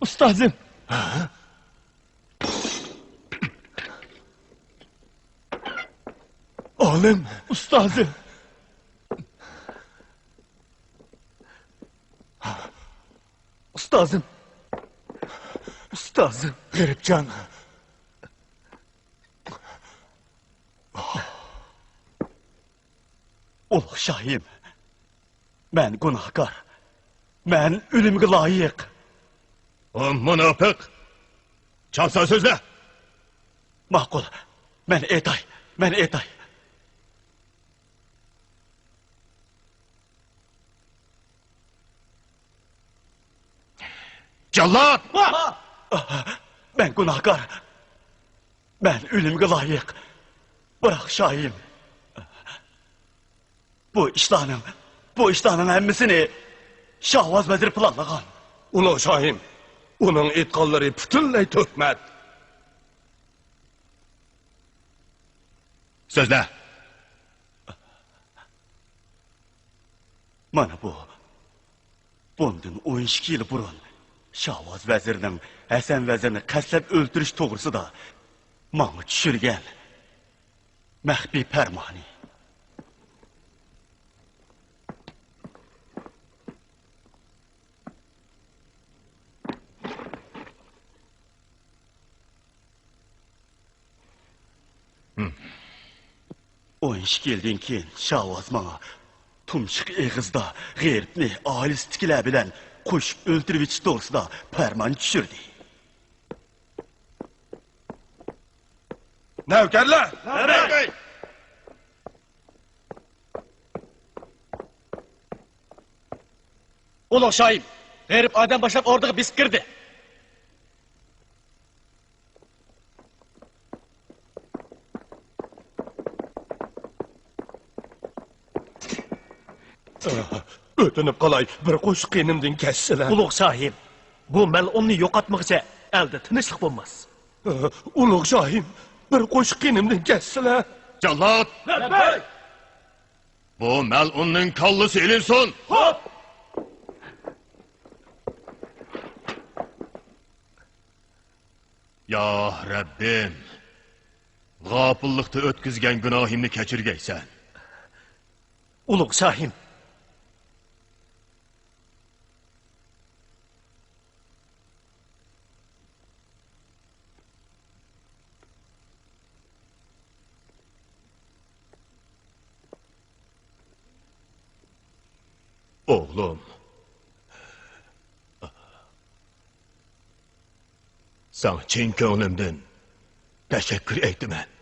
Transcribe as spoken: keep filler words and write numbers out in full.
ئۇستازىم! ئالىم! ئۇستازىم! ئۇستازىم! ئۇستازىم! غېرىبجان! ئۇلۇغ شاھىم! مەن گۇناھكار. مەن ئۆلۈمگە لايىق. ئۇ مۇناپىق! چاپسان سۆزلە! ماقۇل، مەن ئېيتاي، مەن ئېيتاي. جاللات! مەن گۇناھكار. مەن ئۆلۈمگە لايىق. بىراق شاھىم، بۇ ئىشلارنىڭ، بۇ ئىشلارنىڭ ھەممىسىنى شاھۋاز ۋەزىر پىلانلىغان. ئۇلۇغ شاھىم، ئۇنىڭ ئېيتقانلىرى پۈتۈنلەي تۆھمەت. سۆزلە. مانا بۇ. بۇندىن ئون ئىككى يىل بۇرۇن شاھۋاز ۋەزىرنىڭ ھەسەن ۋەزىرنى قەستلەپ ئۆلتۈرۈش توغرىسىدا ماڭا چۈشۈرگەن مەخپىي پەرمانى. ئون ئىككى يىلدىن كېيىن شاھۋاز ماڭا تۇمشۇق ئېغىزدا غېرىبنى ئائىلىسىدىكىلەر بىلەن قوشۇپ ئۆلتۈرۈۋېتىش توغرىسىدا پەرمان چۈشۈردى. نەۋكەرلەر! لەببەي! ئۇلۇغ شاھىم، غېرىب ئادەم باشلاپ ئوردىغا بېسىپ كىردى. ئۆتۈنۈپ قالاي، بىر قوشۇق قېنىمدىن كەچسىلە. ئۇلۇغ شاھىم، بۇ مەلئۇننى يوقاتمىغۇچە ئەلدە تىنچلىق بولماس. ئۇلۇغ شاھىم، بىر قوشۇق قېنىمدىن كەچسىلە. جاللات! لەببەي! بۇ مەلئۇننىڭ كاللىسى ئېلىنسۇن! خوپ! يا رەببىم، غاپىللىقتا ئۆتكۈزگەن گۇناھىمنى كەچۈرگەيسەن. ئۇلۇغ شاھىم! ئوغلۇم، ساڭا چىن كۆڭلۈمدىن تەشەككۈر ئېيتىمەن.